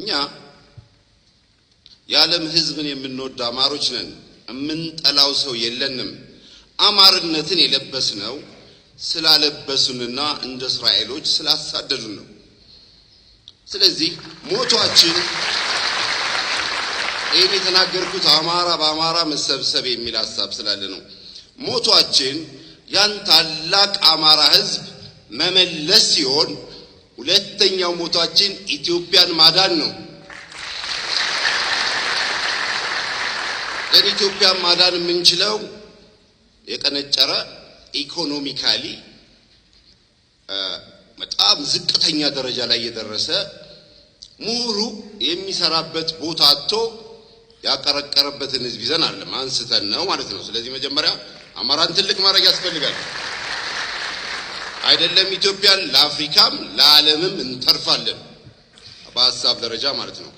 እኛ የዓለም ሕዝብን የምንወድ አማሮች ነን። የምንጠላው ሰው የለንም። አማርነትን የለበስነው ስላለበሱንና እንደ እስራኤሎች ስላሳደዱን ነው። ስለዚህ motto ኣችን፣ ይህን የተናገርኩት አማራ በአማራ መሰብሰብ የሚል ሀሳብ ስላለ ነው። Motto ኣችን ያን ታላቅ አማራ ሕዝብ መመለስ ሲሆን ሁለተኛው motto ኣችን ኢትዮጵያን ማዳን ነው። ግን ኢትዮጵያን ማዳን የምንችለው የቀነጨረ፣ economically በጣም ዝቅተኛ ደረጃ ላይ የደረሰ፣ ምሁሩ የሚሰራበት ቦታ አጥቶ ያቀረቀረበትን ህዝብ ይዘን አይደለም፣ አንስተን ነው ማለት ነው። ስለዚህ መጀመሪያ አማራን ትልቅ ማድረግ ያስፈልጋል። አይደለም ኢትዮጵያን፣ ለአፍሪካም ለዓለምም እንተርፋለን በሀሳብ ደረጃ ማለት ነው።